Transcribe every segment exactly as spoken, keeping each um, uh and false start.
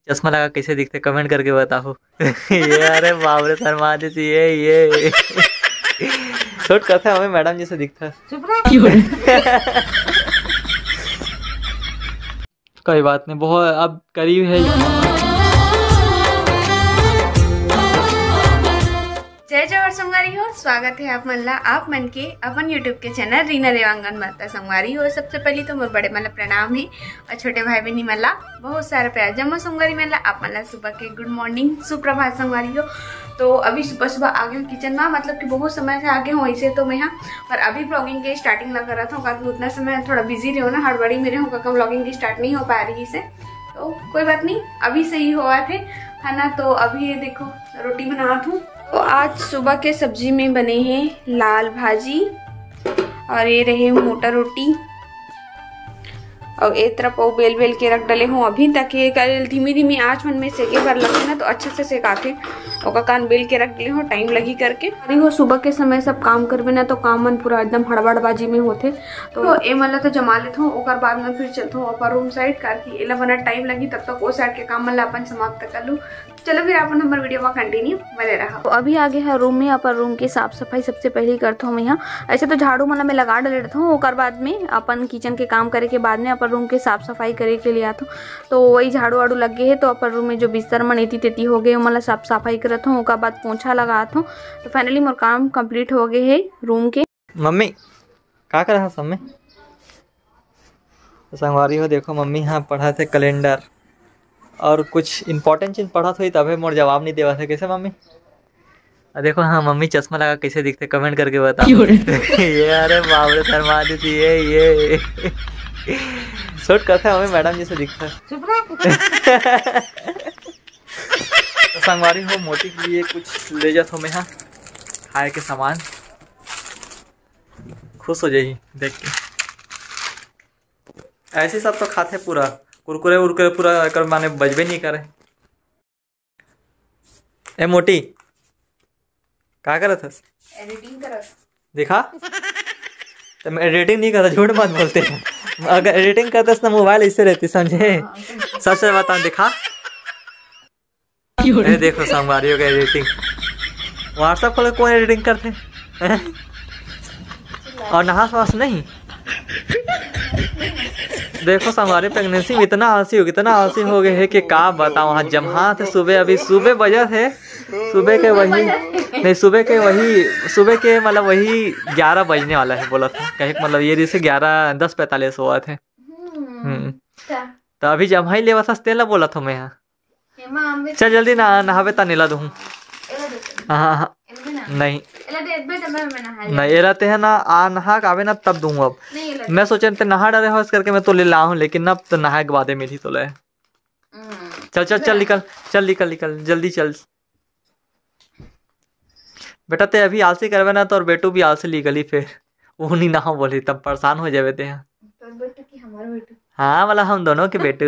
चश्मा लगा कैसे दिखते, कमेंट करके बताओ। ये, अरे बाप रे, शर्मा जैसी ये, ये। शूट करते हमें मैडम जैसे दिखता। चुप रह। कोई बात नहीं, बहुत अब करीब है। जय जोहार संगवारी हो, स्वागत है आप मन ला, आप मन के अपन YouTube के चैनल रीना देवांगन माता। संगवारी हो, सबसे पहली तो मोर बड़े मन ला प्रणाम है और छोटे भाई बहनी मन ला बहुत सारा प्यार। जम्मो संगवारी मन ला, आप मन ला सुबह के गुड मॉर्निंग, सुप्रभात संगवारी हो। तो अभी सुबह सुबह आ गए हूँ किचन में, मतलब कि बहुत समय से आ गए हूँ वैसे तो मैं यहाँ, पर अभी ब्लॉगिंग के स्टार्टिंग ना करत हूँ, काकि उतना समय थोड़ा बिजी रहो ना, हड़बड़ी में रहो, काकि ब्लॉगिंग की स्टार्ट नहीं हो पा रही से। तो कोई बात नहीं, अभी सही होवत हे, है ना। तो अभी ये देखो, रोटी बनावत हूँ। तो आज सुबह के सब्जी में बने हैं लाल भाजी और ये रहे मोटा रोटी और एक तरफ वो बेल बेल के रख डले हूँ। अभी तक ये कल धीमी धीमी आँच मन में सेके बर लगथे ना, तो अच्छे से सेकाथे। ओकर कान बेल के रख डले हूँ, टाइम लगी करके। अरे हो, सुबह के समय सब काम करबे ना, तो काम मन पूरा एकदम हड़बड़बाजी में होथे। तो ए मन ला तो जमा लेथों, ओकर बाद में फिर चलथों अपन रूम साइड, काकि एला बना टाइम लगी, तब तक ओ साइड के काम मन ला अपन समाप्त कर लूँ। चलो फिर अपन हमर वीडियो में कंटिन्यू बने रहा। तो अभी आगे है रूम में, अपन रूम के साफ सफाई सबसे पहले करथों मैं यहाँ। ऐसे तो झाड़ू मन ला मैं लगा डले रहथों, ओकर बाद में अपन किचन के काम करे के बाद में अपन रूम के साफ सफाई करे के लिए आथों। तो वही झाड़ू वाड़ू लग गए है, तो अपन रूम में जो बिस्तर मन एती तेती हो गए, ओमन ला साफ सफाई करत हूँ, ओकर बाद पोछा लगात हूँ। तो फाइनली मोर काम कंप्लीट हो गए है रूम के। मम्मी, का कर रहा सब में? तो संगवारी हो, देखो, मम्मी हाँ पढ़त हे कैलेंडर और कुछ इंपॉर्टेंट चीज पढ़त होही, तभे मोर जवाब नहीं देवत हे। कैसे मम्मी? आ देखो, हाँ, मम्मी चश्मा लगा कैसे दिखते, कमेंट करके बताओ। ये, अरे बाप रे, शर्मा जैसी ये, ये। शूट करते हमें मैडम जैसे दिखता। चुप रह। तो संगवारी हो, मोटी के लिए कुछ ले जात हो मैं, हाँ, खाए के सामान। खुश हो जाही देख के। ऐसे सब तो खाथे पूरा, कुरकुरे उरकुरे पूरा, एकर माने बजबे नहीं करे। ए मोटी, का करत हस? एडिटिंग करत। दिखा। तो मैं एडिटिंग नहीं करता, झूठ मत बोलते। अगर एडिटिंग करते तो मोबाइल ऐसे रहती, समझे? हाँ, समझे। सच से बता, दिखा। ए देखो, संगवारी हो गए एडिटिंग। WhatsApp खोल के कौन एडिटिंग करते हैं? और नहास वास नहीं। देखो, संगवारी प्रेगनेंसी में इतना आलसी हो, इतना आलसी हो गए है कि का बताओ। हाँ, जम्हा थे सुबह, अभी सुबह बजत हे, सुबह के वही, नहीं, सुबह के वही, सुबह के मतलब वही ग्यारह बजने वाला है बोला था, कहे मतलब ये जैसे ग्यारह दस पैंतालीस हुआ थे। हम्म। तो अभी जम्हा ही लेवा था, तेला बोला था मैं यहाँ। चल जल्दी ना, नहावे ता नेला दूँ। हाँ, हाँ, हाँ। नहीं। नहीं, एला ते है ना, आ नहा के आवे ना, तब दूँ अब। मैं सोचे ते नहा डरे हो, इस करके मैं तो ले ला हूँ, लेकिन अब तो नहाए के बादे मिली तो ले। चल, चल, चल, निकल, चल, निकल, निकल, जल्दी चल। बेटा, ते अभी आलसी करवे ना, तो और बेटू भी आलसी निकली, फिर वो नहीं नहा बोली, तब परेशान हो जावे ते। हाँ, मतलब हम दोनों के बेटू।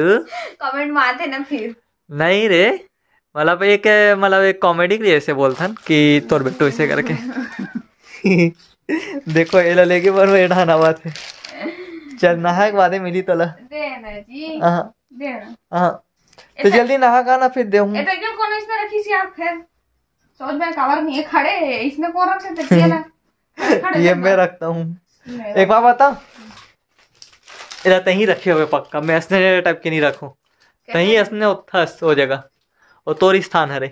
कमेंट मारते ना फिर। नहीं रे, मतलब एक, मतलब एक कॉमेडी के लिए ऐसे बोलथन कि तोर बेटू ऐसे करके। देखो, एला लेके बर में ढाना बात है। चल, नहा के बादे मिली तोला। दे ना जी। हाँ। दे ना। हाँ। तो जल्दी नहा का ना, फिर दे हूँ। ए तो क्यों कौन इसने रखी सी यार फिर? सोच में कवर नहीं है, खड़े है, इसने कौन रखे थे? ये मैं रखता हूँ। एक बार बता, एला तहीं रखे हुए पक्का, मैं ऐसने टाइप के नहीं रखूँ। तहीं ऐसने उठस हो जगह, वो तोर स्थान हरे।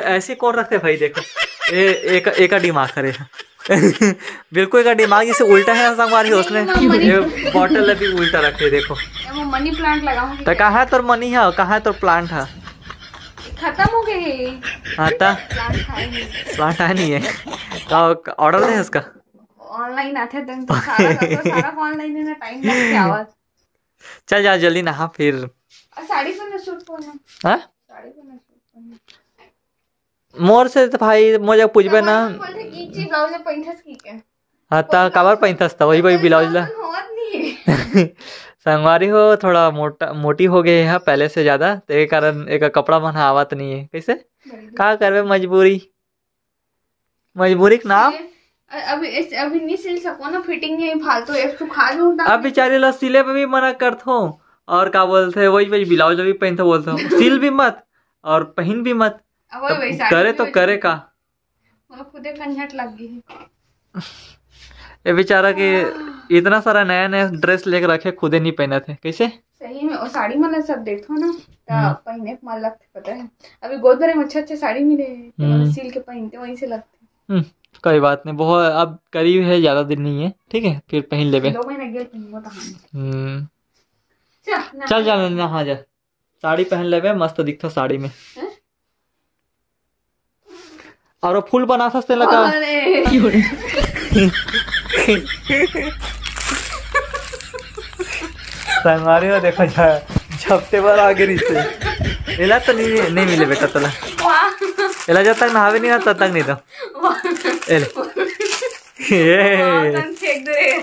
ऐसे कौन रखते भाई? देखो, ए, एक, एक दिमाग हरे। बिल्कुल एक दिमाग जैसे उल्टा है, संगवारी हो उसने। ये बॉटल भी उल्टा रखे, देखो। मनी प्लांट लगाऊंगी। तो कहाँ है तोर मनी है, कहाँ है तोर प्लांट है? खत्म हो गए। हाँ, ता प्लांट है नहीं। प्लांट है नहीं है। तो ऑर्डर दे उसका। ऑनलाइन आते दिन तो सारा, तो सारा ऑनलाइन है ना, टाइम लग गया। चल जा जल्दी नहा फिर। साड़ी पहन सूट पहन। हाँ? साड़ी पहन सूट पहन। मोर से तो भाई, मोर जब पूछबे ना। बोलते कि जी ब्लाउज पहनथस की के। हाँ, ता काबर पहनथस, ता वही, वही ब्लाउज ला। संगवारी हो, थोड़ा मोटा, मोटी हो गए है पहले से ज्यादा, तो ये कारण एक कपड़ा मन आवत नहीं है। कैसे? का करबे, मजबूरी, मजबूरी के नाम। अभी, अभी नहीं सिल सको ना, फिटिंग नहीं, फालतू एक सुखा दूं। अब बेचारी ला सिले पे भी मना करथो, और का बोलथे, वही वही ब्लाउज भी पहनथे, बोलथे सिल भी मत और पहन भी मत। अब वही वही साड़ी करे भी तो वही करे का। मतलब खुदे खंझट लग गई है। ये बेचारा के इतना सारा नया नया ड्रेस लेके रखे, खुदे नहीं पहनत है, कैसे? सही में, वो साड़ी मन सब देखो ना, त हम्म। पहने के मन लगथे, पता है। अभी गोद भरे में अच्छा अच्छा साड़ी मिले, तो हम्म। मतलब सिल के पहनते, वहीं से लगते। हम्म, कोई बात नहीं, बहुत अब करीब है, ज्यादा दिन नहीं है, ठीक है, फिर पहन लेबे। दो महीना गेल पहनबो तो हम। हम्म। चल, नहा चल जा, ले। नहा जा, साड़ी पहन लेबे, मस्त दिखता साड़ी में। हैं? और वो फूल बनाथस तेला का? अरे। संगवारी हो, देखो झ-, झपटे बर आगे रहिसे। एला तो नहीं, नहीं मिले बेटा तोला। वाह। एला जब तक नहावे नहीं ना, तब तक नहीं दो। वाह। ए ले। ये। वाह, तन फेंक दे।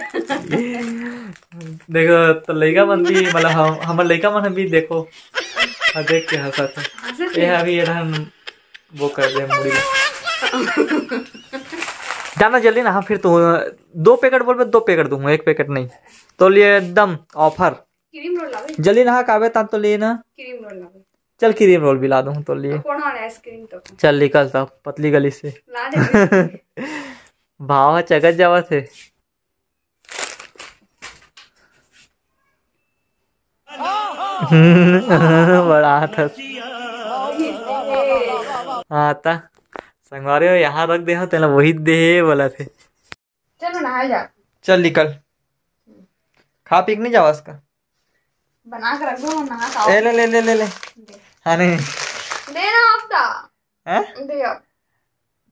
देखो, तो लइका मन भी, मतलब हम, हमर लइका मन भी देखो, हाँ, देख के हंसत है। हंसत ये है। अभी ये ढंग वो कर दे मुड़ी। जाना जल्दी ना, हाँ, फिर तो दो पैकेट बोलबे, दो पैकेट दूंगा, एक पैकेट नहीं। तो लिए एकदम ऑफर। क्रीम रोल लावे। जल्दी नहा के आबे, तब तो लिए ना। क्रीम रोल लावे। चल, क्रीम रोल भी ला दूँ तो लिए। तो कौन वाला आइसक्रीम तो? चल निकल तब पतली गली से। ला दे। भाव चगत जावत है। बड़ा हाथ है। हाँ, ता संगवारी हो, यहाँ रख दे हो, तेला वही दे बोला थे। चलो नहाए जा। चल निकल। खा पी के नहीं जावा इसका। बना के रख दो, हम नहा के आओ। ए, ले, ले, ले, ले, ले। दे। हाँ, नहीं। दे ना अब ता। हैं? दे अब।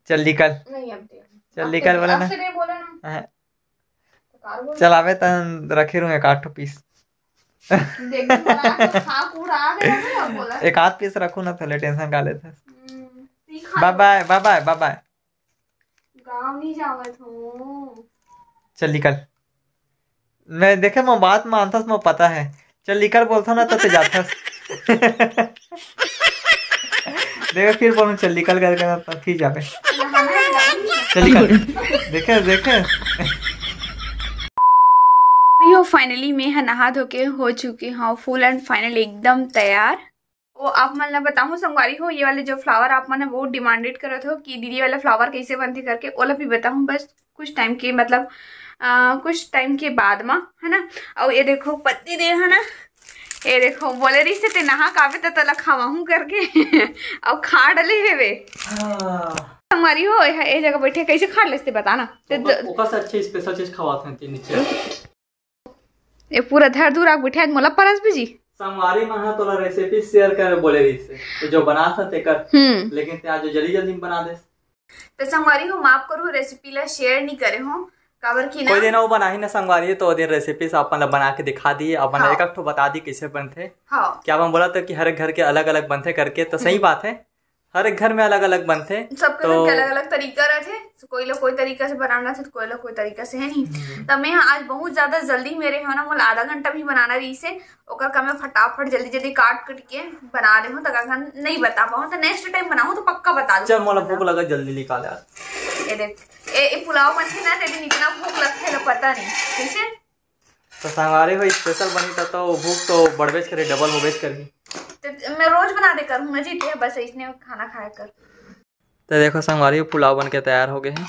चल निकल। नहीं, अब दे। चल अब निकल दे। बोला अब ना। से नहीं बोला ना। हाँ। तो कार बोल। चल आवे तन रखे रहूँ एक आध ठो पीस। देख, बना के खा कूड़ा आ गया ना, अब बोला। एक आध पीस रखूँ ना, थोड़े टेंशन का लेते। हम्म, नहीं खा बाय बाय, बाय बाय, बाय बाय। गाँव नहीं जावत हूँ। चल निकल। मैं देखे, मैं बात मानथस, मैं पता है। चल निकल बोलथो ना, तो ते जाथस। देखो, फिर बोलूँ चल निकल करके ना, तो फिर जाबे। नहाना है, जाना नहीं है। चल निकल। देखे, देखे। यो, finally मैं ह नहा धो के हो चुके हूँ full and final, एकदम तैयार। वो आप मन ला बताहूँ संगवारी हो, ये वाले जो flower आप मन ह बहुत demanded करत हो कि दीदी वाला flower कैसे बनथे करके, ओला भी बताहूँ बस कुछ time के, मतलब, अ, कुछ time के बाद मा, है ना। और ये देखो पति देव है ना, ये देखो बोले रही से ते नहा काबे त तला खवाहूँ करके। और खा डले हेवे। हाँ। संगवारी हो, ये, ये जगह बैठे कैसे खा लेते बताना। ते ओकर, द- ओकर से अच्छे special चीज खवात हैं तीन नीचे। ये पूरा धर धुरा के बिठा, मोला परस भी जी। संगवारी मन ह तोला recipe share करे बोले रहिस हे, तो जो बनास ना तेकर, हम्म। लेकिन ते आज जल्दी जल्दी में बना देस। तो संगवारी हो, माफ करू, recipe ला share नहीं करे हो, काबर की ना कोई दिन वो बनाही ना संगवारी, तो वो दिन recipe से अपन ला बना के दिखा दिए, अपन ला हाँ। एक एक ठो बता दी कैसे बनथे। हाँ। क्या अपन बोला तो कि हर एक घर के अलग अलग बनथे करके, तो सही हम्म। बात है। हर एक घर में अलग-अलग बनथे। सबके तो घर के अलग-अलग तरीका रथे, कोई लोग कोई तरीका से बनाना थे, कोई लोग कोई तरीका से, है नहीं? हम्म। त मैं आज बहुत ज्यादा जल्दी में रहे हो ना, मोला आधा घंटा भी बनाना रही से, ओकर का मैं फटाफट जल्दी-जल्दी काट कट के बना रहे हूँ, त का नहीं बता पाऊँ, तो next time बनाऊँ तो पक्का बता दूँ। चल, मोला भूख लगा, जल्दी निकाल यार। ये देख, ए, ए पुलाव बनथे ना, तेरे इतना भूख लगथे ना, पता नहीं, ठीक है? तो संगवारी हो, special बनी त तो भूख तो बढ़बेच करे, double होबेच करही। तो मैं रोज बना दे करूँ ना जी, ते बस इसने खाना खाया कर। तो देखो संगवारी हो, पुलाव बन के तैयार हो गए हैं।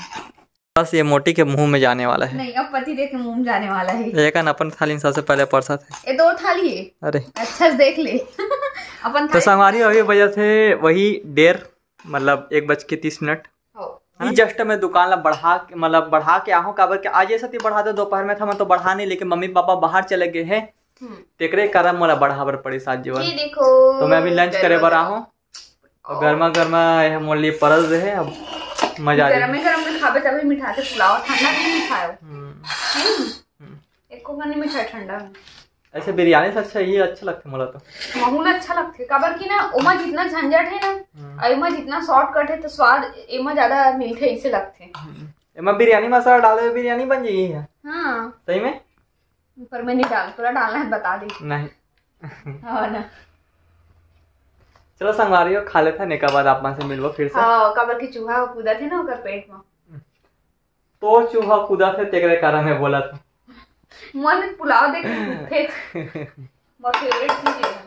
बस ये मोटी के मुंह में जाने वाला है। नहीं, अब पति देव के मुंह में जाने वाला है। एक न अपन थाली में सबसे पहले परसत है। ये दो थाली है। अरे। अच्छा से देख ले। अपन तो थाली संगवारी हो, अभी बजत है वही डेढ़, मतलब एक बज के तीस मिनट। हो। ये just मैं दुकान ला बढ़ा के, मतलब बढ़ा के आहूँ, काबर के आज ऐसा ती बढ़ा दे, दोपहर में था मैं तो बढ़ा नहीं, लेकिन मम्मी पापा बाहर चले गए हैं, हम्म। तेकरे कारण मोला बढ़ाबर पड़े साथ जीवन। ये देखो, तो मैं अभी lunch करे बर आहूँ, और हाँ। गर्मा गर्मा यह मोर लिए परस दे है, अब मजा आ जाए। गरमे गरम में खाबे तभी मिठाथे पुलाव, ठंडा नहीं मिठायो। हम्म। हम्म। हम्म। एको कनी मिठाई ठंडा है। ऐसे बिरयानी से अच्छा ये अच्छा लगथे मोला तो। महू ला अच्छा लगथे, काबर कि ना ओमा जितना झंझट है ना, हम्म। और एमा जितना shortcut है, तो स्वाद एमा ज्यादा मिलथे, इसे लगथे। हम्म। एमा बिरयानी मसाला डाले, बिरयानी बन जाही है। हाँ। सही में? पर मैं नहीं डाल, तोला डालना है, बता दे। नहीं। हाँ ना। चलो संगवारी हो, खा लेथन, एकर बाद आप मन से मिलबो फिर से। हाँ, काबर कि चूहा कूदत है ना ओकर पेट में। तो चूहा कूदत है, तेकरे कारण मैं बोलत हूँ। मन पुलाव देख के कूदथे। मोर फेवरेट चीज है।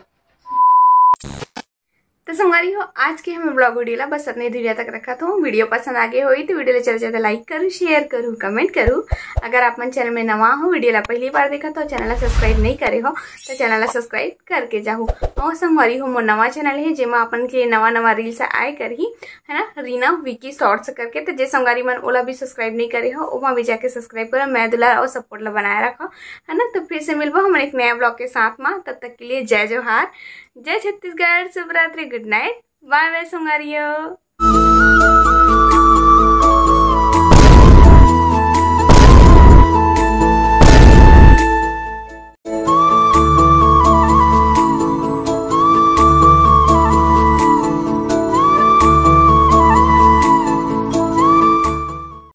तो संगवारी हो, आज के हमर ब्लॉग वीडियो ला बस अतने दूरिया तक रखत हों। वीडियो पसंद आ गे होही तो वीडियो ला ज्यादा से ज्यादा लाइक करू, शेयर करू, कमेंट करू। अगर आप मन चैनल में नवा हो, वीडियो ला पहली बार देखत हो, चैनल ला सब्सक्राइब नहीं करे हो तो चैनल ला सब्सक्राइब करके जाहू। और संगवारी हो, मोर नवा चैनल है जेमा अपन के नवा नवा रील्स आए करही, है ना, रीना विकी शॉर्ट्स करके। तो जे संगवारी मन ओला भी सब्सक्राइब नहीं करे हो, ओमा भी जाके सब्सक्राइब करो, मया दुलार और सपोर्ट ला बनाए रखो, है ना। तो फिर से मिलबो हमन एक नया ब्लॉग के साथ में। तब तक के लिए जय जोहार, जय छत्तीसगढ़, शुभ रात्रि, गुड नाइट, बाय बाय संगवारी हो।